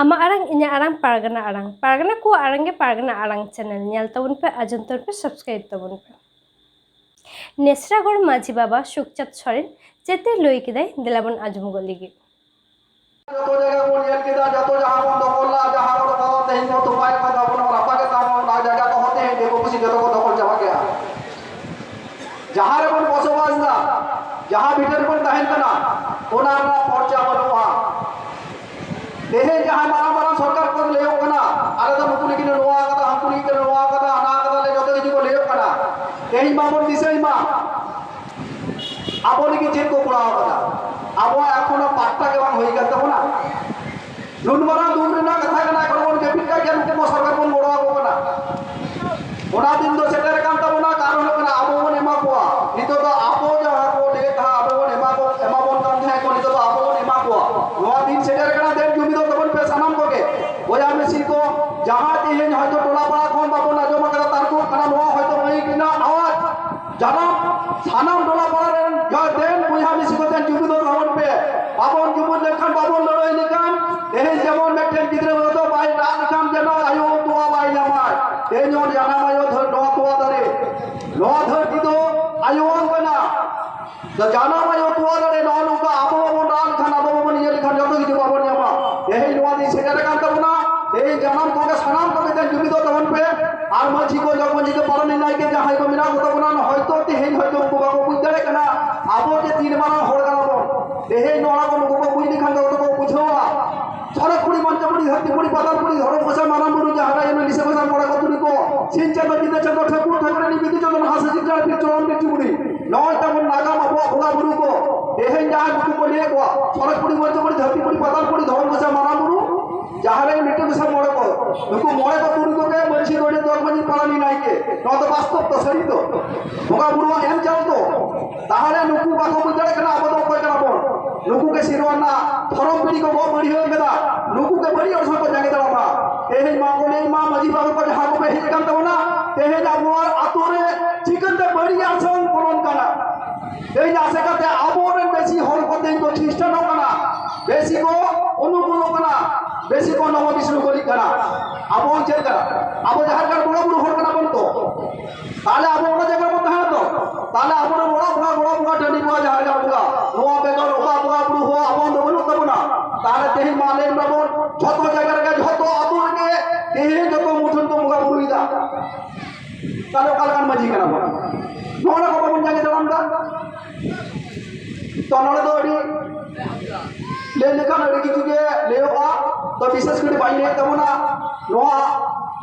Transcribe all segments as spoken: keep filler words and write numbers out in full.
ᱟᱢᱟᱜ ᱟᱲᱟᱝ, ᱤᱧᱟᱹᱜ ᱟᱲᱟᱝ, ᱯᱟᱨᱜᱟᱱᱟ ᱟᱲᱟᱝ᱾ ᱯᱟᱨᱜᱟᱱᱟ ᱠᱚᱣᱟᱜ ᱟᱲᱟᱝ ᱜᱮ ᱯᱟᱨᱜᱟᱱᱟ ᱟᱲᱟᱝ ᱪᱮᱱᱮᱞ᱾ ᱧᱮᱞ ᱛᱟᱵᱚᱱ ᱯᱮ, ᱟᱸᱡᱚᱢ ᱛᱟᱵᱚᱱ ᱯᱮ, ᱥᱟᱵᱥᱠᱨᱟᱭᱤᱵ ᱛᱟᱵᱚᱱ ᱯᱮ᱾ ᱱᱮᱥᱨᱟᱜᱚᱲ ᱢᱟᱹᱡᱷᱤ ᱵᱟᱵᱟ ᱥᱩᱠᱪᱟᱸᱫᱽ ᱥᱚᱨᱮᱱ ᱪᱮᱫ ᱮ ᱞᱟᱹᱭ ᱠᱮᱫᱟᱭ, ᱫᱮᱞᱟ ᱵᱚᱱ ᱟᱸᱡᱚᱢ ᱜᱚᱫ ᱞᱮᱜᱮ᱾ ᱡᱚᱛᱚ ᱡᱟᱭᱜᱟ ᱵᱚᱱ ᱧᱮᱞ ᱠᱮᱫᱟ, ᱡᱚᱛᱚ ᱡᱟᱦᱟᱸ ᱵᱚᱱ ᱫᱚᱠᱷᱚᱞ ᱞᱟᱜᱼᱟ, ᱡᱟᱦᱟᱸ ᱠᱚ ᱫᱚᱠᱷᱚᱞ ᱛᱮᱦᱮᱧ ᱵᱚᱱ ᱛᱚᱯᱟᱭᱮᱫ ᱠᱚᱣᱟ, ᱛᱟᱵᱚᱱ ᱨᱟᱯᱟᱜᱮᱫ ᱛᱟᱵᱚᱱ, ᱚᱱᱟ ᱡᱟᱭᱜᱟ ᱠᱚᱦᱚᱸ ᱛᱮᱦᱮᱧ ᱫᱤᱠᱩ ᱯᱩᱥᱤ ᱡᱚᱛᱚ ᱠᱚ ᱫᱚᱠᱷᱚᱞ ᱪᱟᱵᱟ ᱠᱮᱜᱼᱟ᱾ ᱡᱟᱦᱟᱸ ᱨᱮᱵᱚᱱ ᱵᱚᱥᱚᱵᱟᱥ ᱮᱫᱟ, ᱡᱟᱦᱟᱸ ᱵᱷᱤᱴᱟᱹ ᱨᱮᱵᱚᱱ ᱛᱟᱦᱮᱱ ᱠᱟᱱᱟ, ᱚᱱᱟ ᱨᱮᱱᱟᱜ ᱯᱚᱨᱪᱟ ᱵᱟᱹᱱᱩᱜᱼᱟ᱾ ᱛᱮᱦᱮᱧ ᱡᱟᱦᱟᱸᱭ ᱢᱟᱨᱟᱝ ᱢᱟᱨᱟᱝ ᱥᱚᱨᱠᱟᱨ ᱠᱚ ᱞᱟᱹᱭᱚᱜ ᱠᱟᱱᱟ, ᱟᱞᱮ ᱫᱚ ᱱᱩᱠᱩ ᱞᱟᱹᱜᱤᱫ ᱞᱮ ᱱᱚᱣᱟ ᱠᱟᱫᱟ, ᱦᱟᱱᱠᱩ ᱞᱟᱹᱜᱤᱫ ᱞᱮ ᱱᱚᱣᱟ ᱠᱟᱫᱟ, ᱦᱟᱱᱟ ᱠᱟᱫᱟ ᱞᱮ, ᱡᱚᱛᱚ ᱠᱤᱪᱷᱩ ᱠᱚ ᱞᱟᱹᱭᱚᱜ ᱠᱟᱱᱟ᱾ ᱛᱮᱦᱮᱧ ᱵᱟᱵᱚᱱ ᱫᱤᱥᱟᱹᱭ ᱢᱟ, ᱟᱵᱚ ᱞᱟᱹᱜᱤᱫ ᱪᱮᱫ ᱠᱚ ᱠᱚᱨᱟᱣ ᱠᱟᱫᱟ᱾ ᱟᱵᱚᱣᱟᱜ ᱮᱠᱷᱚᱱᱳ ᱯᱟᱴᱴᱟ ᱜᱮ ᱵᱟᱝ ᱦᱩᱭ ᱠᱟᱱ ᱛᱟᱵᱚᱱᱟ᱾ ᱱᱩᱱ ᱢᱟᱨᱟᱝ ᱫᱩᱠ ᱨᱮᱱᱟᱜ ᱠᱟᱛᱷᱟ ᱠᱟᱱᱟ, ᱮᱠᱷᱚᱱ ᱵᱚᱱ ᱡᱟᱹᱯᱤᱫ ᱠᱟᱜ ᱜᱮᱭᱟ, ᱱᱩᱠᱩ ᱠᱚ ᱥᱚᱨᱠᱟᱨ ᱵᱚᱱ ᱜᱚᱲᱚ ᱟᱠᱚ ᱠᱟᱱᱟ᱾ ᱚᱱᱟ ᱫᱤᱱ ᱫᱚ ᱥᱮᱴᱮᱨ ᱟᱠᱟᱱ ᱛᱟᱵᱚᱱᱟ, ᱠᱟᱨᱚᱱ ᱦᱩᱭᱩᱜ ᱠᱟᱱᱟ ᱟᱵᱚ ᱵᱚᱱ ᱮᱢᱟ ᱠᱚᱣᱟ᱾ ᱱᱤᱛᱚᱜ ᱫᱚ ᱟᱵᱚ ᱡᱟᱦᱟᱸ ᱠᱚ ᱞᱟᱹᱭᱮᱫ ᱛᱟᱦᱮᱸᱫ, ᱟᱵᱚ ᱵᱚᱱ ᱮᱢᱟ ᱠᱚ, ᱮᱢᱟ ᱵᱚᱱ ᱠᱟᱱ ᱛᱟᱦᱮᱸᱫ ᱠᱚ, ᱱᱤᱛᱚᱜ ᱫᱚ ᱟᱵᱚ ᱵᱚᱱ ᱮᱢᱟ ᱠᱚᱣᱟ᱾ ᱱᱚᱣᱟ ᱫᱤᱱ ᱥᱮᱴᱮᱨ ᱟᱠᱟᱱᱟ, ᱫᱮᱱ ᱡᱩᱢᱤᱫᱚᱜ ᱛᱟᱵᱚᱱ ᱯᱮ ᱥᱟᱱᱟᱢ ᱠᱚᱜᱮ᱾ ᱵᱚᱭᱦᱟ ᱢᱤᱥᱤ ᱠᱚ, ᱡᱟᱦᱟᱸ ᱛᱮᱦᱮᱧ ᱦᱚᱭᱛᱚ ᱴᱚᱞᱟ ᱯᱟᱲᱟ ᱠᱷᱚᱱ ᱵᱟᱵᱚᱱ ᱟᱸᱡᱚᱢ ᱟᱠᱟᱫᱟ ᱛᱟᱨᱠᱚ ᱠᱟᱱᱟ, ᱱᱚᱣᱟ ᱦᱚᱭᱛᱚ ᱢᱟᱹᱭᱤᱠ ᱨᱮᱱᱟᱜ ᱟᱣᱟᱡᱽ ᱡᱟᱱᱟᱢ ᱥᱟᱱᱟᱢ ᱴᱚᱞᱟ ᱯᱟᱲᱟ ᱨᱮᱱ ᱡᱟᱦᱟᱸ ᱫᱮᱱ ᱵᱚᱭᱦᱟ ᱢᱤᱥᱤ ᱠᱚ ᱫᱮᱱ ᱡᱩᱢᱤᱫᱚᱜ ᱛᱟᱵᱚᱱ ᱯᱮ᱾ ᱵᱟᱵᱚᱱ ᱡᱩᱢᱤᱫ ᱞᱮᱱᱠᱷᱟᱱ, ᱵᱟᱵᱚᱱ ᱞᱟᱹᱲᱦᱟᱹᱭ ᱞᱮᱠᱷᱟᱱ, ᱛᱮᱦᱮᱧ ᱡᱮᱢᱚᱱ ᱢᱤᱫᱴᱮᱱ ᱜᱤᱫᱽᱨᱟᱹ ᱦᱚᱭᱛᱚ ᱵᱟᱭ ᱨᱟᱜ ᱞᱮᱠᱷᱟᱱ ᱡᱮᱱᱚ ᱟᱭᱳ ᱛᱚᱣᱟ ᱵᱟᱭ ᱧᱟᱢᱟᱭ᱾ ᱛᱮᱦᱮᱧ ᱦᱚᱸ ᱡᱟᱱᱟᱢ ᱟᱭᱳ ᱫᱷᱟᱹᱨ-, ᱱᱚᱣᱟ ᱛᱚᱣᱟ ᱫᱟᱨᱮ, ᱱᱚᱣᱟ ᱫᱷᱟᱹᱨᱛᱤ ᱫᱚ ᱟᱭᱳᱣᱟᱱ ᱠᱟᱱᱟ᱾ ᱛᱚ ᱡᱟᱱᱟᱢ ᱟᱭᱳ ᱛᱚᱣᱟ ᱫᱟᱨᱮ ᱱᱚᱜᱼᱚ ᱱᱚᱝᱠᱟ ᱟᱵᱚ ᱵᱟᱵᱚᱱ ᱨᱟᱱ ᱠᱷᱟᱱ, ᱟᱵᱚ ᱵᱟᱵᱚᱱ ᱤᱭᱟᱹ ᱞᱮᱠᱷᱟᱱ ᱡᱚᱛᱚ ᱠᱤᱪᱷᱩ ᱵᱟᱵᱚᱱ ᱧᱟᱢᱟ᱾ ᱛᱮᱦᱮᱧ ᱱᱚᱣᱟ ᱫᱤᱱ ᱥᱮᱴᱮᱨ ᱟᱠᱟᱱ ᱛᱟᱵᱚᱱᱟ᱾ ᱛᱮᱦᱮᱧ ᱡᱟᱱᱟᱢ ᱠᱚᱜᱮ ᱥᱟᱱᱟᱢ ᱠᱚᱜᱮ ᱛᱮᱦᱮᱧ ᱡᱩᱢᱤᱫᱚᱜ ᱛᱟᱵᱚᱱ ᱯᱮ᱾ ᱟᱨ ᱢᱟᱹᱡᱷᱤ ᱠᱚ, ᱡᱚᱜᱽ ᱢᱟᱹᱡᱷᱤ ᱠᱚ, ᱯᱟᱨᱟᱱᱤᱠ ᱱᱟᱭᱠᱮ ᱡᱟᱦᱟᱸᱭ ᱠᱚ ᱢᱮᱱᱟᱜ ᱠᱚᱛᱟ ᱵᱚᱱᱟ, ᱦᱚᱭᱛᱚ ᱛᱮᱦᱮᱧ ᱦᱚᱭᱛᱚ ᱩᱱᱠᱩ ᱵᱟᱠᱚ ᱵᱩᱡᱽ ᱫᱟᱲᱮᱭᱟᱜ ᱠᱟᱱᱟ ᱟᱵᱚ ᱡᱮ ᱛᱤᱱ ᱢᱟᱨᱟᱝ ᱦᱚᱲ ᱠᱟᱱᱟ ᱵᱚᱱ᱾ ᱛᱮᱦᱮᱧ ᱱᱚᱣᱟ ᱠᱚ ᱱᱩᱠᱩ ᱠᱚ ᱵᱩᱡᱽ ᱞᱮᱠᱷᱟᱱ ᱫᱚ ᱠᱚ ᱵᱩᱡᱷᱟᱹᱣᱟ᱾ ᱥᱚᱨᱚᱜᱽ ᱯᱩᱨᱤ, ᱢᱚᱧᱪᱚᱯᱩᱨᱤ, ᱫᱷᱟᱹᱨᱛᱤ ᱯᱩᱨᱤ, ᱯᱟᱛᱟᱞ ᱯᱩᱨᱤ, ᱫᱷᱚᱨᱚᱢ ᱠᱚᱥᱟ, ᱢᱟᱨᱟᱝ ᱵᱩᱨᱩ, ᱡᱟᱦᱮᱨ ᱟᱭᱳ, ᱞᱤᱥᱟᱹ ᱜᱚᱸᱥᱟᱭ, ᱢᱚᱬᱮ ᱠᱚ ᱛᱩᱨᱩᱭ ᱠᱚ, ᱥᱤᱧ ᱪᱟᱸᱫᱚ, ᱧᱤᱫᱟᱹ ᱪᱟᱸᱫᱚ, ᱴᱷᱟᱹᱠᱩᱨ ᱴᱷᱟᱹᱠᱨᱟᱹᱱᱤ, ᱵᱤᱫᱩ ᱪᱟᱸᱫᱟᱱ, ᱦᱟᱸᱥ ᱦᱟᱸᱥᱞᱤ, ᱪᱟᱬᱮ ᱯᱤᱞᱪᱩ ᱵᱩᱲᱦᱤ᱾ ᱱᱚᱜᱼᱚᱭ ᱛᱟᱵᱚᱱ ᱱᱟᱜᱟᱢ ᱟᱵᱚᱣᱟᱜ ᱵᱚᱸᱜᱟ ᱵᱩᱨᱩ ᱠᱚ᱾ ᱛᱮᱦᱮᱧ ᱡᱟᱦᱟᱸ ᱱᱩᱠᱩ ᱠᱚ ᱞᱟᱹᱭᱮᱫ ᱠᱚᱣᱟ, ᱥᱚᱨᱚᱜᱽ ᱯᱩᱨᱤ, ᱢᱚᱧᱪᱚᱯᱩᱨᱤ, ᱫᱷᱟᱹᱨᱛᱤ ᱯᱩᱨᱤ, ᱯᱟᱛᱟᱞ ᱯᱩᱨᱤ, ᱫᱷᱚᱨᱚᱢ ᱠᱚᱥᱟ, ᱢᱟᱨᱟᱝ ᱵᱩᱨᱩ, ᱡᱟᱦᱮᱨ ᱟᱭᱳ, ᱞᱤᱴᱟᱹ ᱜᱚᱸᱥᱟᱭ, ᱢᱚᱬᱮ ᱠᱚ᱾ ᱱᱩᱠᱩ ᱢᱚᱬᱮ ᱠᱚ ᱛᱩᱨᱩᱭ ᱠᱚᱜᱮ ᱥᱤᱨᱣᱟᱹ ᱫᱚ ᱢᱟᱹᱡᱷᱤ ᱯᱟᱨᱟᱱᱤᱠ ᱱᱟᱭᱠᱮ, ᱱᱚᱣᱟ ᱫᱚ ᱵᱟᱥᱛᱚᱵ ᱫᱚ, ᱥᱟᱹᱨᱤ ᱫᱚ᱾ ᱵᱚᱸᱜᱟ ᱵᱩᱨᱩᱣᱟᱜ ᱮᱢ ᱪᱟᱞ ᱫᱚ᱾ ᱛᱟᱦᱚᱞᱮ ᱱᱩᱠᱩ ᱵᱟᱠᱚ ᱵᱩᱡᱽ ᱫᱟᱲᱮᱭᱟᱜ ᱠᱟᱱᱟ ᱟᱵᱚ ᱫᱚ ᱚᱠᱚᱭ ᱠᱟᱱᱟ ᱵᱚᱱ᱾ ᱱᱩᱠᱩ ᱜᱮ ᱥᱤᱨᱣᱟᱹ ᱨᱮᱱᱟᱜ ᱫᱷᱚᱨᱚᱢ ᱯᱤᱲᱦᱤ ᱠᱚ ᱵᱚ ᱵᱟᱹᱲᱤᱡ ᱠᱟᱫᱟ᱾ ᱱᱩᱠᱩ ᱜᱮ ᱵᱟᱹᱲᱤᱡ ᱚᱨᱥᱚᱝ ᱠᱚ ᱡᱟᱸᱜᱮ ᱫᱟᱨᱟᱢᱟ᱾ ᱛᱮᱦᱮᱧ ᱢᱟ ᱠᱚ ᱞᱟᱹᱭ ᱢᱟ, ᱢᱟᱹᱡᱷᱤ ᱵᱟᱵᱟ ᱠᱚ ᱡᱟᱦᱟᱸ ᱠᱚᱯᱮ ᱦᱮᱡ ᱟᱠᱟᱱ ᱛᱟᱵᱚᱱᱟ, ᱛᱮᱦᱮᱧ ᱟᱵᱚᱣᱟᱜ ᱟᱛᱳ ᱨᱮ ᱪᱤᱠᱟᱹᱛᱮ ᱵᱟᱹᱲᱤᱡ ᱚᱨᱥᱚᱝ ᱵᱚᱞᱚᱱ ᱠᱟᱱᱟ᱾ ᱛᱮᱦᱮᱧ ᱟᱥᱮᱠᱟᱛᱮ ᱟᱵᱚᱨᱮᱱ ᱵᱮᱥᱤ ᱦᱚᱲ ᱠᱚ ᱛᱮᱦᱮᱧ ᱠᱚ ᱠᱷᱨᱤᱥᱴᱟᱱᱚᱜ ᱠᱟᱱᱟ, ᱵᱮᱥᱤ ᱠᱚ ᱚᱱᱩᱠᱩᱞᱚᱜ ᱠᱟᱱᱟ, ᱵᱮᱥᱤ ᱠᱚ ᱱᱚᱵᱚ ᱵᱤᱥᱱᱩ ᱠᱚᱨᱤᱜ ᱠᱟᱱᱟ᱾ ᱟᱵᱚ ᱪᱮᱫ ᱠᱟᱱᱟ? ᱟᱵᱚ ᱡᱟᱦᱮᱨ ᱜᱟᱲ ᱵᱚᱸᱜᱟ ᱵᱩᱨᱩ ᱦᱚᱲ ᱠᱟᱱᱟ ᱵᱚᱱ ᱛᱚ᱾ ᱛᱟᱦᱞᱮ ᱟᱵᱚ ᱚᱱᱟ ᱡᱟᱭᱜᱟ ᱨᱮᱵᱚᱱ ᱛᱟᱦᱮᱱᱟ ᱛᱚ? ᱛᱟᱦᱞᱮ ᱟᱵᱚᱨᱮᱱ ᱚᱲᱟᱜ ᱵᱚᱸᱜᱟ, ᱜᱚᱲᱟ ᱵᱚᱸᱜᱟ, ᱴᱟᱺᱰᱤ ᱵᱚᱸᱜᱟ, ᱡᱟᱦᱮᱨ ᱜᱟᱲ ᱵᱚᱸᱜᱟ, ᱱᱚᱣᱟ ᱵᱮᱜᱚᱨ ᱚᱠᱟ ᱵᱚᱸᱜᱟ ᱵᱩᱨᱩ ᱦᱚᱸ ᱟᱵᱚ ᱫᱚ ᱵᱟᱹᱱᱩᱜ ᱛᱟᱵᱚᱱᱟ᱾ ᱛᱟᱦᱞᱮ ᱛᱮᱦᱮᱧ ᱢᱟ ᱞᱟᱹᱭ ᱢᱟᱵᱚᱱ, ᱡᱷᱚᱛᱚ ᱡᱟᱭᱜᱟ ᱨᱮᱜᱮ, ᱡᱷᱚᱛᱚ ᱟᱹᱛᱩ ᱨᱮᱜᱮ ᱛᱮᱦᱮᱧ ᱡᱷᱚᱛᱚ ᱢᱩᱴᱷᱟᱹᱱ ᱠᱚ ᱵᱚᱸᱜᱟ ᱵᱩᱨᱩᱭᱮᱫᱟ᱾ ᱛᱟᱦᱞᱮ ᱚᱠᱟ ᱞᱮᱠᱟᱱ ᱢᱟᱹᱡᱷᱤ ᱠᱟᱱᱟ ᱵᱚᱱ? ᱱᱚᱜᱼᱚ ᱱᱟ ᱠᱚ ᱵᱟᱵᱚᱱ ᱡᱟᱸᱜᱮ ᱫᱟᱨᱟᱢ ᱮᱫᱟ᱾ ᱛᱚ ᱱᱚᱰᱮ ᱫᱚ ᱟᱹᱰᱤ ᱞᱟᱹᱭ ᱞᱮᱠᱷᱟᱱ ᱟᱹᱰᱤ ᱠᱤᱪᱷᱩ ᱜᱮ ᱞᱟᱹᱭᱚᱜᱼᱟ᱾ ᱛᱚ ᱵᱤᱥᱮᱥ ᱠᱚᱨᱮ ᱵᱟᱹᱧ ᱞᱟᱹᱭᱮᱫ ᱛᱟᱵᱚᱱᱟ᱾ ᱱᱚᱣᱟ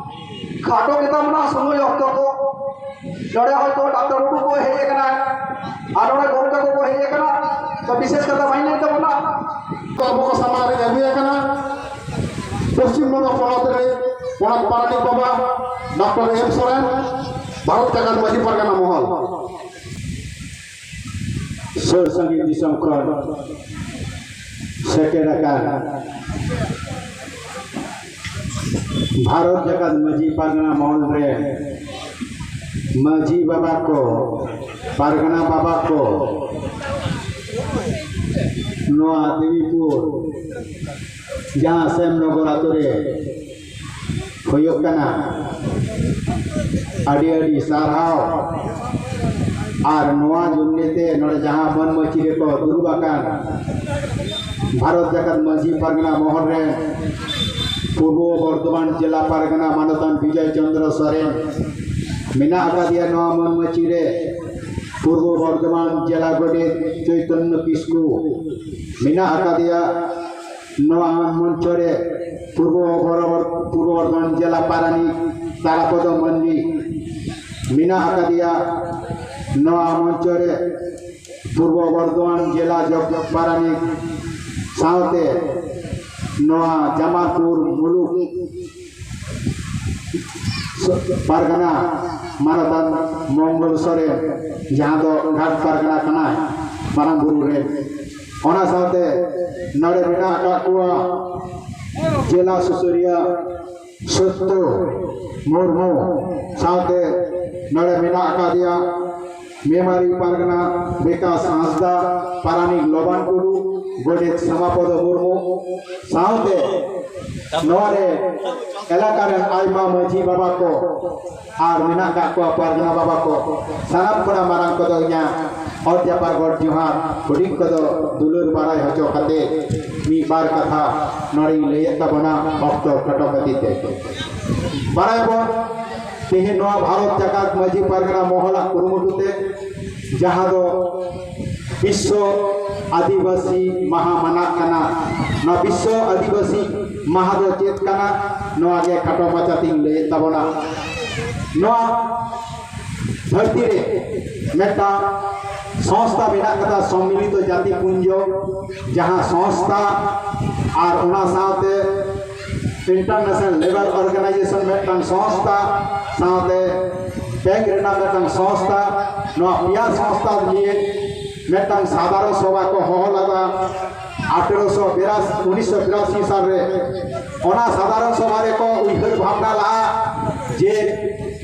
ᱠᱷᱟᱴᱚ ᱜᱮᱛᱟ ᱵᱚᱱᱟ ᱥᱚᱢᱚᱭ ᱚᱠᱛᱚ ᱠᱚ᱾ ᱱᱚᱰᱮ ᱦᱚᱭᱛᱳ ᱰᱟᱠᱛᱟᱨ ᱵᱟᱹᱵᱩ ᱠᱚ ᱦᱮᱡ ᱟᱠᱟᱱᱟ ᱟᱨ ᱱᱚᱰᱮ ᱜᱚᱢᱠᱮ ᱠᱚᱠᱚ ᱦᱮᱡ ᱟᱠᱟᱱᱟ᱾ ᱛᱚ ᱵᱤᱥᱮᱥ ᱠᱟᱛᱷᱟ ᱵᱟᱹᱧ ᱞᱟᱹᱭ ᱛᱟᱵᱚᱱᱟ᱾ ᱛᱚ ᱟᱵᱚ ᱠᱚ ᱥᱟᱢᱟᱝ ᱨᱮ ᱟᱹᱜᱩᱭ ᱟᱠᱟᱱᱟ ᱯᱚᱥᱪᱤᱢ ᱵᱚᱝᱜᱚ ᱯᱚᱱᱚᱛ ᱨᱮ ᱯᱚᱱᱚᱛ ᱯᱟᱨᱟᱱᱤᱠ ᱵᱟᱵᱟ ᱰᱟᱠᱛᱟᱨ ᱮᱢ ᱥᱚᱨᱮᱱ, ᱵᱷᱟᱨᱚᱛ ᱡᱟᱠᱟᱛ ᱢᱟᱹᱡᱷᱤ ᱯᱟᱨᱜᱟᱱᱟ ᱢᱚᱦᱚᱞ᱾ ᱥᱩᱨ ᱥᱟᱺᱜᱤᱧ ᱫᱤᱥᱚᱢ ᱠᱷᱚᱱ ᱥᱮᱴᱮᱨ ᱟᱠᱟᱱ ᱵᱷᱟᱨᱚᱛ ᱡᱟᱠᱟᱛ ᱢᱟᱹᱡᱷᱤ ᱯᱟᱨᱜᱟᱱᱟ ᱢᱚᱦᱚᱞ ᱨᱮ ᱢᱟᱹᱡᱷᱤ ᱵᱟᱵᱟ ᱠᱚ, ᱯᱟᱨᱜᱟᱱᱟ ᱵᱟᱵᱟ ᱠᱚ, ᱱᱚᱣᱟ ᱫᱮᱵᱤᱯᱩᱨ ᱡᱟᱦᱟᱸ ᱥᱮᱢᱱᱚᱜᱚᱨ ᱟᱛᱳ ᱨᱮ ᱦᱩᱭᱩᱜ ᱠᱟᱱᱟ᱾ ᱟᱹᱰᱤ ᱟᱹᱰᱤ ᱥᱟᱨᱦᱟᱣ᱾ ᱟᱨ ᱱᱚᱣᱟ ᱡᱩᱢᱞᱤ ᱛᱮ ᱱᱚᱰᱮ ᱡᱟᱦᱟᱸ ᱢᱟᱹᱱ ᱢᱟᱹᱪᱤ ᱨᱮᱠᱚ ᱫᱩᱲᱩᱵ ᱟᱠᱟᱱ ᱵᱷᱟᱨᱚᱛ ᱡᱟᱠᱟᱛ ᱢᱟᱹᱡᱷᱤ ᱯᱟᱨᱜᱟᱱᱟ ᱢᱚᱦᱚᱞ ᱨᱮᱱ ᱯᱩᱨᱵᱚ ᱵᱚᱨᱫᱷᱚᱢᱟᱱ ᱡᱮᱞᱟ ᱯᱟᱨᱜᱟᱱᱟ ᱢᱟᱱᱚᱛᱟᱱ ᱵᱤᱡᱚᱭ ᱪᱚᱸᱫᱽᱨᱚ ᱥᱚᱨᱮᱱ ᱢᱮᱱᱟᱜ ᱟᱠᱟᱫᱮᱭᱟ ᱱᱚᱣᱟ ᱢᱟᱹᱱ ᱢᱟᱹᱪᱤ ᱨᱮ᱾ ᱯᱩᱨᱵᱚ ᱵᱚᱨᱫᱷᱚᱢᱟᱱ ᱡᱮᱞᱟ ᱜᱚᱰᱮᱛ ᱪᱳᱭᱛᱚᱱᱱᱚ ᱠᱤᱥᱠᱩ ᱢᱮᱱᱟᱜ ᱟᱠᱟᱫᱮᱭᱟ᱾ ᱱᱚᱣᱟ ᱢᱚᱧᱪᱚ ᱨᱮ ᱯᱩᱨᱵᱚ ᱵᱚᱨ-, ᱯᱩᱨᱵᱚ ᱵᱚᱨᱫᱷᱚᱢᱟᱱ ᱡᱮᱞᱟ ᱯᱟᱨᱟᱱᱤᱠ ᱛᱟᱨᱟᱯᱚᱫᱚ ᱢᱟᱹᱱᱰᱤ ᱢᱮᱱᱟᱜ ᱟᱠᱟᱫᱮᱭᱟ᱾ ᱱᱚᱣᱟ ᱢᱚᱧᱪᱚ ᱨᱮ ᱯᱩᱨᱵᱚ ᱵᱚᱨᱫᱷᱚᱢᱟᱱ ᱡᱮᱞᱟ ᱡᱚᱜᱽ ᱯᱟᱨᱟᱱᱤᱠ ᱥᱟᱶᱛᱮ ᱱᱚᱣᱟ ᱡᱟᱢᱟᱞᱯᱩᱨ ᱢᱩᱞᱩᱠ ᱯᱟᱨᱜᱟᱱᱟ ᱢᱟᱱᱚᱛᱟᱱ ᱢᱚᱝᱜᱚᱞ ᱥᱚᱨᱮᱱ, ᱡᱟᱦᱟᱸ ᱫᱚ ᱜᱷᱟᱴ ᱯᱟᱨᱜᱟᱱᱟ ᱠᱟᱱᱟᱭ, ᱢᱟᱨᱟᱝ ᱵᱩᱨᱩ ᱨᱮ᱾ ᱚᱱᱟ ᱥᱟᱶᱛᱮ ᱱᱚᱰᱮ ᱢᱮᱱᱟᱜ ᱟᱠᱟᱫ ᱠᱚᱣᱟ ᱡᱮᱞᱟ ᱥᱩᱥᱟᱹᱨᱤᱭᱟᱹ ᱥᱚᱛᱛᱚ ᱢᱩᱨᱢᱩ, ᱥᱟᱶᱛᱮ ᱱᱚᱰᱮ ᱢᱮᱱᱟᱜ ᱟᱠᱟᱫᱮᱭᱟ ᱢᱮᱢᱟᱨᱤ ᱯᱟᱨᱜᱟᱱᱟ ᱵᱤᱠᱟᱥ ᱦᱟᱸᱥᱫᱟ, ᱯᱟᱨᱟᱱᱤᱠ ᱞᱚᱵᱟᱱ ᱴᱩᱰᱩ, ᱜᱚᱰᱮᱛ ᱥᱟᱢᱟᱯᱚᱫᱚ ᱢᱩᱨᱢᱩ, ᱥᱟᱶᱛᱮ ᱱᱚᱣᱟ ᱨᱮ ᱮᱞᱟᱠᱟ ᱨᱮᱱ ᱟᱭᱢᱟ ᱢᱟᱹᱡᱷᱤ ᱵᱟᱵᱟ ᱠᱚ ᱟᱨ ᱢᱮᱱᱟᱜ ᱠᱟᱜ ᱠᱚᱣᱟ ᱯᱟᱨᱜᱟᱱᱟ ᱵᱟᱵᱟ ᱠᱚ᱾ ᱥᱟᱱᱟᱢ ᱠᱷᱚᱱᱟᱜ ᱢᱟᱨᱟᱝ ᱠᱚᱫᱚ ᱤᱧᱟᱹᱜ ᱚᱛ ᱡᱟᱯᱟᱜ ᱜᱚᱰ ᱡᱚᱦᱟᱨ, ᱦᱩᱰᱤᱧ ᱠᱚᱫᱚ ᱫᱩᱞᱟᱹᱲ ᱵᱟᱲᱟᱭ ᱦᱚᱪᱚ ᱠᱟᱛᱮ ᱢᱤᱫ ᱵᱟᱨ ᱠᱟᱛᱷᱟ ᱱᱚᱰᱮᱧ ᱞᱟᱹᱭᱮᱫ ᱛᱟᱵᱚᱱᱟ, ᱚᱠᱛᱚ ᱠᱷᱟᱴᱚ ᱠᱷᱟᱹᱛᱤᱨ ᱛᱮ᱾ ᱵᱟᱲᱟᱭᱟᱵᱚᱱ, ᱛᱮᱦᱮᱧ ᱱᱚᱣᱟ ᱵᱷᱟᱨᱚᱛ ᱡᱟᱠᱟᱛ ᱢᱟᱹᱡᱷᱤ ᱯᱟᱨᱜᱟᱱᱟ ᱢᱚᱦᱚᱞᱟᱜ ᱠᱩᱨᱩᱢᱩᱴᱩ ᱛᱮ, ᱡᱟᱦᱟᱸ ᱫᱚ ᱵᱤᱥᱥᱚ ᱟᱹᱫᱤᱵᱟᱹᱥᱤ ᱢᱟᱦᱟ ᱢᱟᱱᱟᱜ ᱠᱟᱱᱟ᱾ ᱱᱚᱣᱟ ᱵᱤᱥᱥᱚ ᱟᱹᱫᱤᱵᱟᱹᱥᱤ ᱢᱟᱦᱟ ᱫᱚ ᱪᱮᱫ ᱠᱟᱱᱟ, ᱱᱚᱣᱟ ᱜᱮ ᱠᱷᱟᱴᱚ ᱢᱟᱪᱷᱟᱛᱤᱧ ᱞᱟᱹᱭᱮᱫ ᱛᱟᱵᱚᱱᱟ᱾ ᱱᱚᱣᱟ ᱫᱷᱟᱹᱨᱛᱤ ᱨᱮ ᱢᱤᱫᱴᱟᱝ ᱥᱚᱝᱥᱛᱷᱟ ᱢᱮᱱᱟᱜ ᱠᱟᱫᱟ, ᱥᱚᱢᱢᱤᱞᱤᱛᱚ ᱡᱟᱛᱤ ᱯᱩᱧᱡᱚ, ᱡᱟᱦᱟᱸ ᱥᱚᱝᱥᱛᱷᱟ ᱟᱨ ᱚᱱᱟ ᱥᱟᱶᱛᱮ International Labour Organization ᱢᱤᱫᱴᱟᱝ ᱥᱚᱝᱥᱛᱷᱟ, ᱥᱟᱶᱛᱮ ᱵᱮᱝᱠ ᱨᱮᱱᱟᱜ ᱢᱤᱫᱴᱟᱝ ᱥᱚᱝᱥᱛᱷᱟ, ᱱᱚᱣᱟ ᱯᱮᱭᱟ ᱥᱚᱝᱥᱛᱷᱟ ᱱᱤᱭᱮ ᱢᱤᱫᱴᱟᱝ ᱥᱟᱫᱷᱟᱨᱚᱱ ᱥᱚᱵᱷᱟ ᱠᱚ ᱦᱚᱦᱚ ᱞᱮᱫᱟ ᱟᱴᱷᱨᱚᱥᱚ ᱵᱤᱨᱟᱥᱤ, ᱩᱱᱤᱥᱥᱚ ᱵᱤᱨᱟᱥᱤ ᱥᱟᱞ ᱨᱮ᱾ ᱚᱱᱟ ᱥᱟᱫᱷᱟᱨᱚᱱ ᱥᱚᱵᱷᱟ ᱨᱮᱠᱚ ᱩᱭᱦᱟᱹᱨ ᱵᱷᱟᱵᱽᱱᱟ ᱞᱟᱜᱼᱟ ᱡᱮ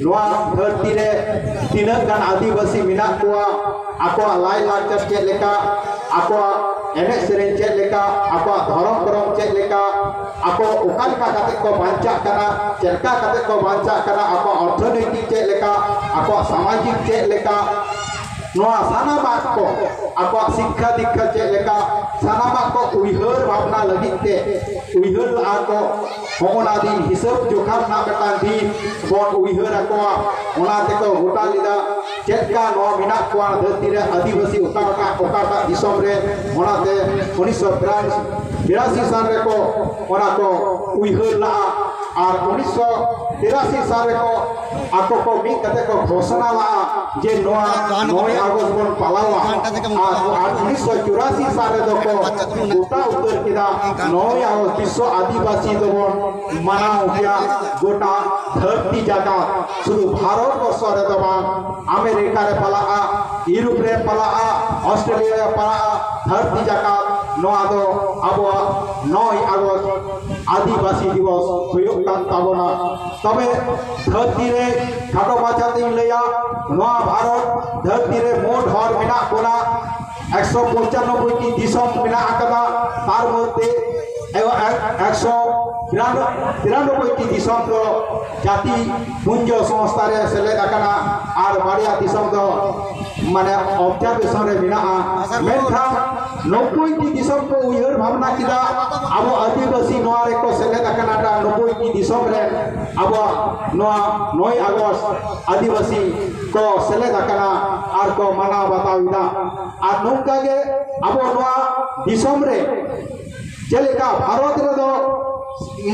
ᱱᱚᱣᱟ ᱫᱷᱟᱹᱨᱛᱤ ᱨᱮ ᱛᱤᱱᱟᱹᱜ ᱜᱟᱱ ᱟᱹᱫᱤᱵᱟᱹᱥᱤ ᱢᱮᱱᱟᱜ ᱠᱚᱣᱟ, ᱟᱠᱚᱣᱟᱜ ᱞᱟᱭ ᱞᱟᱠᱪᱟᱨ ᱪᱮᱫ ᱞᱮᱠᱟ, ᱟᱠᱚᱣᱟᱜ ᱮᱱᱮᱡ ᱥᱮᱨᱮᱧ ᱪᱮᱫ ᱞᱮᱠᱟ, ᱟᱠᱚᱣᱟᱜ ᱫᱷᱚᱨᱚᱢ ᱠᱚᱨᱚᱢ ᱪᱮᱫ ᱞᱮᱠᱟ, ᱟᱠᱚ ᱚᱠᱟ ᱞᱮᱠᱟ ᱠᱟᱛᱮ ᱠᱚ ᱵᱟᱧᱪᱟᱜ ᱠᱟᱱᱟ, ᱪᱮᱫ ᱞᱮᱠᱟ ᱠᱟᱛᱮ ᱠᱚ ᱵᱟᱧᱪᱟᱜ ᱠᱟᱱᱟ, ᱟᱠᱚᱣᱟᱜ ᱚᱨᱛᱷᱚᱱᱳᱭᱛᱤᱠ ᱪᱮᱫ ᱞᱮᱠᱟ, ᱟᱠᱚᱣᱟᱜ ᱥᱟᱢᱟᱡᱤᱠ ᱪᱮᱫ ᱞᱮᱠᱟ, ᱱᱚᱣᱟ ᱥᱟᱱᱟᱢᱟᱜ ᱠᱚ, ᱟᱠᱚᱣᱟᱜ ᱥᱤᱠᱠᱷᱟ ᱫᱤᱠᱠᱷᱟ ᱪᱮᱫ ᱞᱮᱠᱟ, ᱥᱟᱱᱟᱢᱟᱜ ᱠᱚ ᱩᱭᱦᱟᱹᱨ ᱵᱷᱟᱵᱽᱱᱟ ᱞᱟᱹᱜᱤᱫ ᱛᱮ ᱩᱭᱦᱟᱹᱨ ᱞᱟᱜᱼᱟ ᱠᱚ᱾ ᱦᱚᱸᱜᱼᱚ ᱱᱟ ᱫᱤᱱ ᱦᱤᱥᱟᱹᱵ ᱡᱚᱠᱷᱟ ᱨᱮᱱᱟᱜ ᱢᱤᱫᱴᱟᱝ ᱫᱤᱱ ᱵᱚᱱ ᱩᱭᱦᱟᱹᱨ ᱟᱠᱚᱣᱟ, ᱚᱱᱟ ᱛᱮᱠᱚ ᱜᱚᱴᱟ ᱞᱮᱫᱟ ᱪᱮᱫ ᱞᱮᱠᱟ ᱱᱚᱣᱟ ᱢᱮᱱᱟᱜ ᱠᱚᱣᱟ ᱫᱷᱟᱹᱨᱛᱤ ᱨᱮ ᱟᱹᱫᱤᱵᱟᱹᱥᱤ ᱚᱠᱟ ᱚᱠᱟ, ᱚᱠᱟᱴᱟᱜ ᱫᱤᱥᱚᱢ ᱨᱮ᱾ ᱚᱱᱟᱛᱮ ᱩᱱᱤᱥᱥᱚ ᱵᱤᱨᱟᱥᱤ ᱥᱟᱞ ᱨᱮᱠᱚ ᱚᱱᱟ ᱠᱚ ᱩᱭᱦᱟᱹᱨ ᱞᱟᱜᱼᱟ ᱟᱨ ᱩᱱᱤᱥᱥᱚ ᱛᱤᱨᱟᱥᱤ ᱥᱟᱞ ᱨᱮᱠᱚ ᱟᱠᱚ ᱠᱚ ᱢᱤᱫ ᱠᱟᱛᱮ ᱠᱚ ᱜᱷᱳᱥᱚᱱᱟ ᱞᱟᱜᱼᱟ ᱡᱮ ᱱᱚᱣᱟ ᱱᱚᱭ ᱟᱜᱚᱥᱴ ᱵᱚᱱ ᱯᱟᱞᱟᱣᱟ᱾ ᱟᱨ, ᱟᱨ ᱩᱱᱤᱥᱥᱚ ᱪᱩᱨᱟᱥᱤ ᱥᱟᱞ ᱨᱮᱫᱚ ᱠᱚ ᱜᱚᱴᱟ ᱩᱛᱟᱹᱨ ᱠᱮᱫᱟ, ᱱᱚᱭ ᱟᱜᱚᱥᱴ ᱵᱤᱥᱥᱚ ᱟᱹᱫᱤᱵᱟᱹᱥᱤ ᱫᱚᱵᱚᱱ ᱢᱟᱱᱟᱣ ᱜᱮᱭᱟ ᱜᱚᱴᱟ ᱫᱷᱟᱹᱨᱛᱤ ᱡᱟᱠᱟᱛ, ᱥᱩᱫᱷᱩ ᱵᱷᱟᱨᱚᱛ ᱵᱚᱨᱥᱚ ᱨᱮᱫᱚ ᱵᱟᱝ, ᱟᱢᱮᱨᱤᱠᱟ ᱨᱮ ᱯᱟᱞᱟᱜᱼᱟ, ᱤᱭᱩᱨᱳᱯ ᱨᱮ ᱯᱟᱞᱟᱜᱼᱟ, ᱚᱥᱴᱨᱮᱞᱤᱭᱟ ᱨᱮ ᱯᱟᱞᱟᱜᱼᱟ, ᱫᱷᱟᱹᱨᱛᱤ ᱡᱟᱠᱟᱛ ᱱᱚᱣᱟ ᱫᱚ ᱟᱵᱚᱣᱟᱜ ᱱᱚᱭ ᱟᱜᱚᱥᱴ ᱟᱹᱫᱤᱵᱟᱹᱥᱤ ᱫᱤᱵᱚᱥ ᱦᱩᱭᱩᱜ ᱠᱟᱱ ᱛᱟᱵᱚᱱᱟ᱾ ᱛᱚᱵᱮ ᱫᱷᱟᱹᱨᱛᱤ ᱨᱮ ᱠᱷᱟᱴᱚ ᱢᱟᱪᱷᱟ ᱛᱤᱧ ᱞᱟᱹᱭᱟ, ᱱᱚᱣᱟ ᱵᱷᱟᱨᱚᱛ ᱫᱷᱟᱹᱨᱛᱤ ᱨᱮ ᱢᱳᱴ ᱦᱚᱲ ᱢᱮᱱᱟᱜ ᱵᱚᱱᱟ ᱮᱠᱥᱚ ᱯᱚᱸᱪᱟᱱᱚᱵᱵᱳᱭ ᱴᱤ ᱫᱤᱥᱚᱢ ᱢᱮᱱᱟᱜ ᱟᱠᱟᱫᱟ᱾ ᱛᱟᱨ ᱢᱚᱫᱽᱫᱷᱮ ᱮᱠᱥᱚ ᱛᱤᱨᱟᱱᱚᱵᱵᱳᱭ ᱴᱤ ᱫᱤᱥᱚᱢ ᱫᱚ ᱡᱟᱹᱛᱤ ᱯᱩᱧᱡᱚ ᱥᱚᱝᱥᱛᱷᱟ ᱨᱮ ᱥᱮᱞᱮᱫ ᱟᱠᱟᱱᱟ ᱟᱨ ᱵᱟᱨᱭᱟ ᱫᱤᱥᱚᱢ ᱫᱚ ᱢᱟᱱᱮ ᱚᱵᱡᱟᱨᱵᱷᱮᱥᱚᱱ ᱨᱮ ᱢᱮᱱᱟᱜᱼᱟ᱾ ᱢᱮᱱᱠᱷᱟᱱ ᱱᱚᱵᱵᱳᱭ ᱴᱤ ᱫᱤᱥᱚᱢ ᱠᱚ ᱩᱭᱦᱟᱹᱨ ᱵᱷᱟᱵᱽᱱᱟ ᱠᱮᱫᱟ, ᱟᱵᱚ ᱟᱹᱫᱤᱵᱟᱹᱥᱤ ᱱᱚᱣᱟ ᱨᱮᱠᱚ ᱥᱮᱞᱮᱫ ᱟᱠᱟᱱᱟ᱾ ᱱᱚᱵᱵᱳᱭ ᱴᱤ ᱫᱤᱥᱚᱢ ᱨᱮ ᱟᱵᱚᱣᱟᱜ ᱱᱚᱣᱟ ᱱᱚᱭ ᱟᱜᱚᱥᱴ ᱟᱹᱫᱤᱵᱟᱹᱥᱤ ᱠᱚ ᱥᱮᱞᱮᱫ ᱟᱠᱟᱱᱟ ᱟᱨ ᱠᱚ ᱢᱟᱱᱟᱣ ᱵᱟᱛᱟᱣ ᱮᱫᱟ᱾ ᱟᱨ ᱱᱚᱝᱠᱟ ᱜᱮ ᱟᱵᱚ ᱱᱚᱣᱟ ᱫᱤᱥᱚᱢ ᱨᱮ ᱪᱮᱫ ᱞᱮᱠᱟ ᱵᱷᱟᱨᱚᱛ ᱨᱮᱫᱚ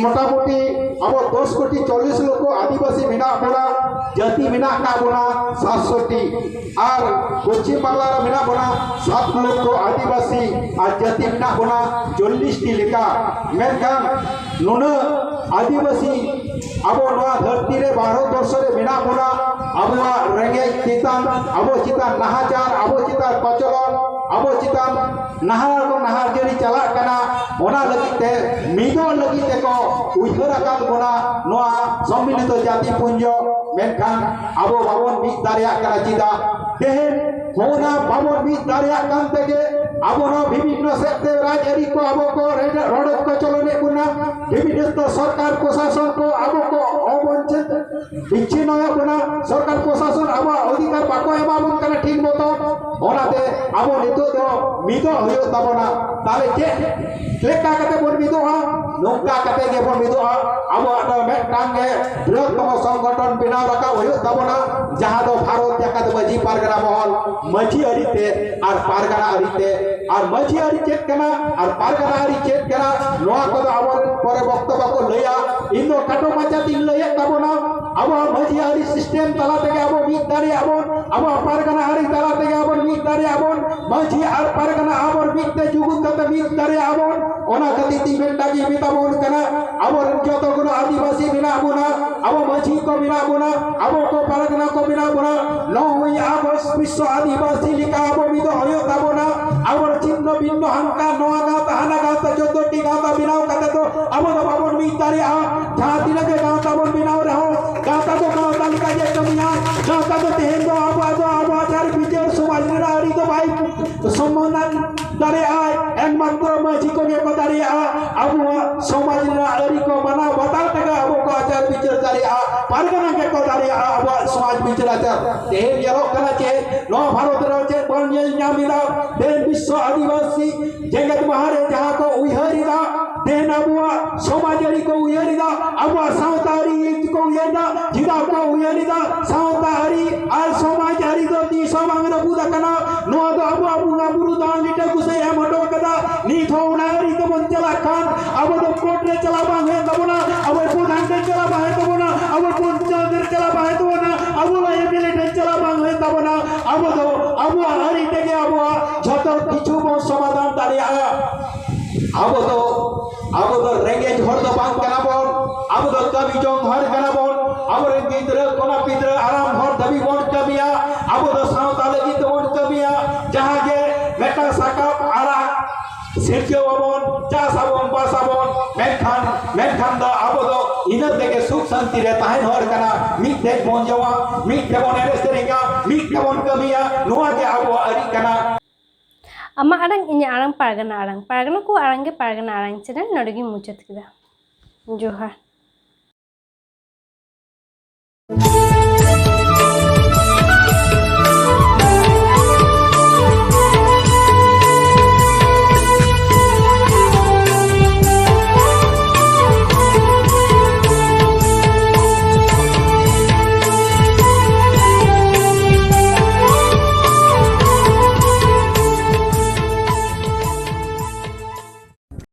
ᱢᱚᱴᱟᱢᱩᱴᱤ ᱟᱵᱚ ᱫᱚᱥ ᱠᱳᱴᱤ ᱪᱚᱞᱞᱤᱥ ᱞᱚᱠᱷᱚ ᱟᱹᱫᱤᱵᱟᱹᱥᱤ ᱢᱮᱱᱟᱜ ᱵᱚᱱᱟ, ᱡᱟᱹᱛᱤ ᱢᱮᱱᱟᱜ ᱟᱠᱟᱫ ᱵᱚᱱᱟ ᱥᱟᱛᱥᱚᱴᱤ, ᱟᱨ ᱯᱚᱪᱷᱤᱢ ᱵᱟᱝᱞᱟ ᱨᱮ ᱢᱮᱱᱟᱜ ᱵᱚᱱᱟ ᱥᱟᱛ ᱞᱚᱠᱷᱚ ᱟᱹᱫᱤᱵᱟᱹᱥᱤ ᱟᱨ ᱡᱟᱹᱛᱤ ᱢᱮᱱᱟᱜ ᱵᱚᱱᱟ ᱪᱚᱞᱞᱤᱥ ᱴᱤ ᱞᱮᱠᱟ᱾ ᱢᱮᱱᱠᱷᱟᱱ ᱱᱩᱱᱟᱹᱜ ᱟᱹᱫᱤᱵᱟᱹᱥᱤ ᱟᱵᱚ ᱱᱚᱣᱟ ᱫᱷᱟᱹᱨᱛᱤ ᱨᱮ ᱵᱷᱟᱨᱚᱛ ᱵᱚᱨᱥᱚ ᱨᱮ ᱢᱮᱱᱟᱜ ᱵᱚᱱᱟ, ᱟᱵᱚᱣᱟᱜ ᱨᱮᱸᱜᱮᱡ ᱪᱮᱛᱟᱱ, ᱟᱵᱚ ᱪᱮᱛᱟᱱ ᱱᱟᱦᱟᱪᱟᱨ, ᱟᱵᱚ ᱪᱮᱛᱟᱱ ᱠᱚᱪᱞᱚᱱ, ᱟᱵᱚ ᱪᱮᱛᱟᱱ ᱱᱟᱦᱟᱪᱟᱨ ᱠᱚ ᱱᱟᱦᱟᱪᱟᱨᱤ ᱪᱟᱞᱟᱜ ᱠᱟᱱᱟ, ᱚᱱᱟ ᱞᱟᱹᱜᱤᱫ ᱛᱮ ᱢᱤᱫᱚᱜ ᱞᱟᱹᱜᱤᱫ ᱛᱮᱠᱚ ᱩᱭᱦᱟᱹᱨ ᱟᱠᱟᱫ ᱵᱚᱱᱟ ᱱᱚᱣᱟ ᱥᱚᱢᱢᱤᱞᱤᱛᱚ ᱡᱟᱹᱛᱤ ᱯᱩᱧᱡᱚ᱾ ᱢᱮᱱᱠᱷᱟᱱ ᱟᱵᱚ ᱵᱟᱵᱚᱱ ᱢᱤᱫ ᱫᱟᱲᱮᱭᱟᱜ ᱠᱟᱱᱟ᱾ ᱪᱮᱫᱟᱜ? ᱛᱮᱦᱮᱧ ᱦᱚᱸ ᱚᱱᱟ ᱵᱟᱵᱚᱱ ᱢᱤᱫ ᱫᱟᱲᱮᱭᱟᱜ ᱠᱟᱱ ᱛᱮᱜᱮ ᱟᱵᱚ ᱱᱚᱣᱟ ᱵᱤᱵᱷᱤᱱᱱᱚ ᱥᱮᱫ ᱛᱮ ᱨᱟᱡᱽᱟᱹᱨᱤ ᱠᱚ ᱟᱵᱚ ᱠᱚ ᱨᱚᱰᱚᱡ ᱠᱚᱪᱚᱞᱚᱱᱮᱫ ᱵᱚᱱᱟ, ᱵᱤᱵᱷᱤᱱᱱᱚ ᱥᱚᱨᱠᱟᱨ ᱯᱨᱚᱥᱟᱥᱚᱱ ᱠᱚ ᱟᱵᱚ ᱠᱚ ᱚᱵᱚᱧᱪᱤᱛ ᱵᱤᱪᱷᱤᱱᱱᱚᱭᱮᱫ ᱵᱚᱱᱟ, ᱥᱚᱨᱠᱟᱨ ᱯᱨᱚᱥᱟᱥᱚᱱ ᱟᱵᱚᱣᱟᱜ ᱚᱫᱷᱤᱠᱟᱨ ᱵᱟᱠᱚ ᱮᱢᱟ ᱵᱚᱱ ᱠᱟᱱᱟ ᱴᱷᱤᱠ ᱢᱚᱛᱚ᱾ ᱚᱱᱟᱛᱮ ᱟᱵᱚ ᱱᱤᱛᱚᱜ ᱫᱚ ᱢᱤᱫᱚᱜ ᱦᱩᱭᱩᱜ ᱛᱟᱵᱚᱱᱟ᱾ ᱛᱟᱦᱞᱮ ᱪᱮᱫ ᱞᱮᱠᱟ ᱠᱟᱛᱮ ᱵᱚᱱ ᱢᱤᱫᱚᱜᱼᱟ? ᱱᱚᱝᱠᱟ ᱠᱟᱛᱮ ᱜᱮᱵᱚᱱ ᱢᱤᱫᱚᱜᱼᱟ᱾ ᱟᱵᱚᱣᱟᱜ ᱫᱚ ᱢᱤᱫᱴᱟᱝ ᱜᱮ ᱵᱨᱤᱦᱚᱛᱛᱚᱢᱚ ᱥᱚᱝᱜᱚᱴᱷᱚᱱ ᱵᱮᱱᱟᱣ ᱨᱟᱠᱟᱵ ᱦᱩᱭᱩᱜ ᱛᱟᱵᱚᱱᱟ, ᱡᱟᱦᱟᱸ ᱫᱚ ᱵᱷᱟᱨᱚᱛ ᱡᱟᱠᱟᱛ ᱢᱟᱹᱡᱷᱤ ᱯᱟᱨᱜᱟᱱᱟ ᱢᱚᱦᱚᱞ, ᱢᱟᱹᱡᱷᱤ ᱟᱹᱨᱤ ᱛᱮ ᱟᱨ ᱯᱟᱨᱜᱟᱱᱟ ᱟᱹᱨᱤ ᱛᱮ, ᱟᱨ ᱢᱟᱹᱡᱷᱤ ᱟᱹᱨᱤ ᱪᱮᱫ ᱠᱟᱱᱟ ᱟᱨ ᱯᱟᱨᱜᱟᱱᱟ ᱟᱹᱨᱤ ᱪᱮᱫ ᱠᱟᱱᱟ, ᱱᱚᱣᱟ ᱠᱚᱫᱚ ᱟᱵᱚᱨᱮᱱ ᱯᱚᱨᱮ ᱵᱚᱠᱛᱚ ᱵᱟᱠᱚ ᱞᱟᱹᱭᱟ᱾ ᱤᱧ ᱫᱚ ᱠᱷᱟᱴᱚ ᱢᱟᱪᱷᱟ ᱛᱤᱧ ᱞᱟᱹᱭᱮᱫ ᱛᱟᱵᱚᱱᱟ, ᱟᱵᱚᱣᱟᱜ ᱢᱟᱹᱡᱷᱤ ᱟᱹᱨᱤ ᱥᱤᱥᱴᱮᱢ ᱛᱟᱞᱟ ᱛᱮᱜᱮ ᱟᱵᱚ ᱢᱤᱫ ᱫᱟᱲᱮᱭᱟᱜ ᱵᱚᱱ, ᱟᱵᱚᱣᱟᱜ ᱯᱟᱨᱜᱟᱱᱟ ᱟᱹᱨᱤ ᱛᱟᱞᱟ ᱛᱮᱜᱮ ᱟᱵᱚ ᱢᱤᱫ ᱫᱟᱲᱮᱭᱟᱜᱼᱟ ᱵᱚᱱ, ᱢᱟᱹᱡᱷᱤ ᱟᱨ ᱯᱟᱨᱜᱟᱱᱟ ᱟᱵᱚ ᱢᱤᱫ ᱛᱮ ᱡᱩᱜᱩᱫ ᱠᱟᱛᱮ ᱢᱤᱫ ᱫᱟᱲᱮᱭᱟᱜᱼᱟ ᱵᱚᱱ᱾ ᱚᱱᱟ ᱠᱷᱟᱹᱛᱤᱨ ᱛᱮ ᱢᱤᱫᱴᱟᱝ ᱜᱮ ᱢᱮᱛᱟ ᱵᱚᱱ ᱠᱟᱱᱟ, ᱟᱵᱚ ᱨᱮᱱ ᱡᱚᱛᱚ ᱜᱩᱱᱚ ᱟᱹᱫᱤᱵᱟᱹᱥᱤ ᱢᱮᱱᱟᱜ ᱵᱚᱱᱟ, ᱟᱵᱚ ᱢᱟᱹᱡᱷᱤ ᱠᱚ ᱢᱮᱱᱟᱜ ᱵᱚᱱᱟ, ᱟᱵᱚ ᱠᱚ ᱯᱟᱨᱜᱟᱱᱟ ᱠᱚ ᱢᱮᱱᱟᱜ ᱵᱚᱱᱟ᱾ ᱱᱚᱜᱼᱚᱭ ᱟᱵᱚ ᱵᱤᱥᱥᱚ ᱟᱹᱫᱤᱵᱟᱹᱥᱤ ᱞᱮᱠᱟ ᱟᱵᱚ ᱢᱤᱫᱚᱜ ᱦᱩᱭᱩᱜ ᱛᱟᱵᱚᱱᱟ᱾ ᱟᱵᱚ ᱪᱷᱤᱱᱱᱚ ᱵᱷᱤᱱᱱᱚ ᱦᱟᱱᱠᱟ ᱱᱚᱣᱟ ᱜᱟᱶᱛᱟ ᱦᱟᱱᱟ ᱜᱟᱶᱛᱟ ᱡᱚᱛᱚ ᱴᱤ ᱜᱟᱶᱛᱟ ᱵᱮᱱᱟᱣ ᱠᱟᱛᱮ ᱫᱚ ᱟᱵᱚ ᱫᱚ ᱵᱟᱵᱚᱱ ᱢᱤᱫ ᱫᱟᱲᱮᱭᱟᱜᱼᱟ᱾ ᱡᱟᱦᱟᱸ ᱛᱤᱱᱟᱹᱜ ᱜᱮ ᱜᱟᱶᱛᱟ ᱵᱚᱱ ᱵᱮᱱᱟᱣ ᱨᱮᱦᱚᱸ, ᱜᱟᱶᱛᱟ ᱫᱚ ᱜᱟᱶᱛᱟ ᱞᱮᱠᱟ ᱜᱮ ᱠᱟᱹᱢᱤᱭᱟ᱾ ᱜᱟᱶᱛᱟ ᱫᱚ ᱛᱮᱦᱮᱧ ᱫᱚ ᱟᱵᱚᱣᱟᱜ ᱫᱚ ᱟᱵᱚᱣᱟᱜ ᱟᱪᱟᱨ ᱵᱤᱪᱟᱹᱨ ᱥᱚᱢᱟᱡᱽ ᱨᱮᱱᱟᱜ ᱟᱹᱨᱤ ᱫᱚ ᱵᱟᱭ ᱥᱚᱢᱢᱟᱱ ᱫᱟᱲᱮᱭᱟᱜᱼᱟ᱾ ᱮᱠᱢᱟᱛᱨᱚ ᱢᱟᱹᱡᱷᱤ ᱠᱚᱜᱮ ᱠᱚ ᱫᱟᱲᱮᱭᱟᱜᱼᱟ᱾ ᱟᱵᱚᱣᱟᱜ ᱥᱚᱢᱟᱡᱽ ᱨᱮᱱᱟᱜ ᱟᱹᱨᱤ ᱠᱚ ᱢᱟᱱᱟᱣ ᱵᱟᱛᱟᱣ ᱛᱮᱜᱮ ᱟᱵᱚ ᱠᱚ ᱟᱪᱟᱨ ᱵᱤᱪᱟᱹᱨ ᱫᱟᱲᱮᱭᱟᱜᱼᱟ, ᱯᱟᱨᱜᱟᱱᱟ ᱜᱮᱠᱚ ᱫᱟᱲᱮᱭᱟᱜᱼᱟ ᱟᱵᱚᱣᱟᱜ ᱥᱚᱢᱟᱡᱽ ᱵᱤᱪᱟᱹᱨ ᱟᱪᱟᱨ᱾ ᱛᱮᱦᱮᱧ ᱧᱮᱞᱚᱜ ᱠᱟᱱᱟ ᱪᱮ ᱱᱚᱣᱟ ᱵᱷᱟᱨᱚᱛ ᱨᱮ ᱪᱮᱫ ᱵᱚᱱ ᱧᱮᱞ ᱧᱟᱢ ᱮᱫᱟ? ᱛᱮᱦᱮᱧ ᱵᱤᱥᱥᱚ ᱟᱹᱫᱤᱵᱟᱹᱥᱤ ᱡᱮᱜᱮᱛ ᱢᱟᱦᱟ ᱨᱮ ᱡᱟᱦᱟᱸ ᱠᱚ ᱩᱭᱦᱟᱹᱨ ᱮᱫᱟ, ᱛᱮᱦᱮᱧ ᱟᱵᱚᱣᱟᱜ ᱥᱚᱢᱟᱡᱽ ᱟᱹᱨᱤ ᱠᱚ ᱩᱭᱦᱟᱹᱨ ᱮᱫᱟ, ᱟᱵᱚᱣᱟᱜ ᱥᱟᱶᱛᱟ ᱟᱹᱨᱤ ᱠᱚ ᱩᱭᱦᱟᱹᱨ ᱮᱫᱟ᱾ ᱪᱮᱫᱟᱜ ᱠᱚ ᱩᱭᱦᱟᱹᱨ ᱮᱫᱟ? ᱥᱟᱶᱛᱟ ᱟᱹᱨᱤ ᱟᱨ ᱥᱚᱢᱟᱡᱽ ᱟᱹᱨᱤ ᱫᱚ ᱛᱤᱥ ᱦᱚᱸ ᱵᱟᱝ ᱨᱟᱹᱯᱩᱫ ᱟᱠᱟᱱᱟ᱾ ᱱᱚᱣᱟ ᱫᱚ ᱟᱵᱚᱣᱟᱜ ᱵᱚᱸᱜᱟ ᱵᱩᱨᱩ ᱫᱟᱱ ᱞᱤᱴᱟᱹ ᱜᱚᱸᱥᱟᱭ ᱮᱢ ᱦᱚᱴᱚ ᱠᱟᱫᱟ᱾ ᱱᱤᱛ ᱦᱚᱸ ᱚᱱᱟ ᱟᱹᱨᱤ ᱛᱮᱵᱚᱱ ᱪᱟᱞᱟᱜ ᱠᱷᱟᱱ ᱟᱵᱚ ᱫᱚ ᱠᱳᱨᱴ ᱨᱮ ᱪᱟᱞᱟᱣ ᱵᱟᱝ ᱦᱩᱭᱩᱜ ᱛᱟᱵᱚᱱᱟ, ᱟᱵᱚ ᱯᱨᱚᱫᱷᱟᱱ ᱴᱷᱮᱱ ᱪᱟᱞᱟᱣ ᱵᱟᱝ ᱦᱩᱭᱩᱜ ᱛᱟᱵᱚᱱᱟ, ᱟᱵᱚ ᱯᱚᱧᱪᱟᱭᱮᱛ ᱨᱮ ᱪᱟᱞᱟᱣ ᱵᱟᱝ ᱦᱩᱭᱩᱜ ᱛᱟᱵᱚᱱᱟ, ᱟᱵᱚ ᱮᱢ ᱮᱞ ᱮ ᱴᱷᱮᱱ ᱪᱟᱞᱟᱣ ᱵᱟᱝ ᱦᱩᱭᱩᱜ ᱛᱟᱵᱚᱱᱟ᱾ ᱟᱵᱚ ᱫᱚ ᱟᱵᱚᱣᱟᱜ ᱟᱹᱨᱤ ᱛᱮᱜᱮ ᱟᱵᱚᱣᱟᱜ ᱡᱷᱚᱛᱚ ᱠᱤᱪᱷᱩ ᱵᱚᱱ ᱥᱚᱢᱟᱫᱷᱟᱱ ᱫᱟᱲᱮᱭᱟᱜᱼᱟ᱾ ᱟᱵᱚ ᱫᱚ, ᱟᱵᱚ ᱫᱚ ᱨᱮᱸᱜᱮᱡ ᱦᱚᱲ ᱫᱚ ᱵᱟᱝ ᱠᱟᱱᱟ ᱵᱚᱱ, ᱟᱵᱚ ᱫᱚ ᱠᱟᱹᱢᱤ ᱡᱚᱝ ᱦᱚᱲ ᱠᱟᱱᱟ ᱵᱚᱱ᱾ ᱟᱵᱚᱨᱮᱱ ᱜᱤᱫᱽᱨᱟᱹ ᱠᱚᱲᱟ ᱯᱤᱫᱽᱨᱟᱹ ᱟᱨᱟᱢ ᱦᱚᱲ ᱫᱷᱟᱹᱵᱤᱡ ᱵᱚᱱ ᱠᱟᱹᱢᱤᱭᱟ, ᱟᱵᱚ ᱫᱚ ᱥᱟᱶᱛᱟ ᱞᱟᱹᱜᱤᱫ ᱛᱮᱵᱚᱱ ᱠᱟᱹᱢᱤᱭᱟ᱾ ᱡᱟᱦᱟᱸ ᱜᱮ ᱢᱤᱫᱴᱟᱝ ᱥᱟᱠᱟᱢ ᱟᱲᱟᱜ ᱥᱤᱨᱡᱟᱹᱣ ᱟᱵᱚᱱ, ᱪᱟᱥ ᱟᱵᱚᱱ, ᱵᱟᱥ ᱟᱵᱚᱱ, ᱢᱮᱱᱠᱷᱟᱱ, ᱢᱮᱱᱠᱷᱟᱱ ᱫᱚ ᱟᱵᱚ ᱫᱚ ᱤᱱᱟᱹ ᱛᱮᱜᱮ ᱥᱩᱠ ᱥᱟᱱᱛᱤ ᱨᱮ ᱛᱟᱦᱮᱱ ᱦᱚᱲ ᱠᱟᱱᱟ᱾ ᱢᱤᱫ ᱴᱷᱮᱱ ᱵᱚᱱ ᱡᱚᱢᱟ, ᱢᱤᱫ ᱴᱷᱮᱱ ᱵᱚᱱ ᱮᱱᱮᱡ ᱥᱮᱨᱮᱧᱟ, ᱢᱤᱫ ᱴᱷᱮᱱ ᱵᱚᱱ ᱠᱟᱹᱢᱤᱭᱟ, ᱱᱚᱣᱟ ᱜᱮ ᱟᱵᱚᱣᱟᱜ ᱟᱹᱨᱤ ᱠᱟᱱᱟ᱾ ᱟᱢᱟᱜ ᱟᱲᱟᱝ, ᱤᱧᱟᱹᱜ ᱟᱲᱟᱝ, ᱯᱟᱨᱜᱟᱱᱟ ᱟᱲᱟᱝ᱾ ᱯᱟᱨᱜᱟᱱᱟ ᱠᱚᱣᱟᱜ ᱟᱲᱟᱝ ᱜᱮ ᱯᱟᱨᱜᱟᱱᱟ ᱟᱲᱟᱝ ᱪᱮᱱᱮᱞ ᱱᱚᱰᱮ ᱜᱤᱧ ᱢᱩᱪᱟᱹᱫ ᱠᱮᱫᱟ᱾ ᱡᱚᱦᱟᱨ᱾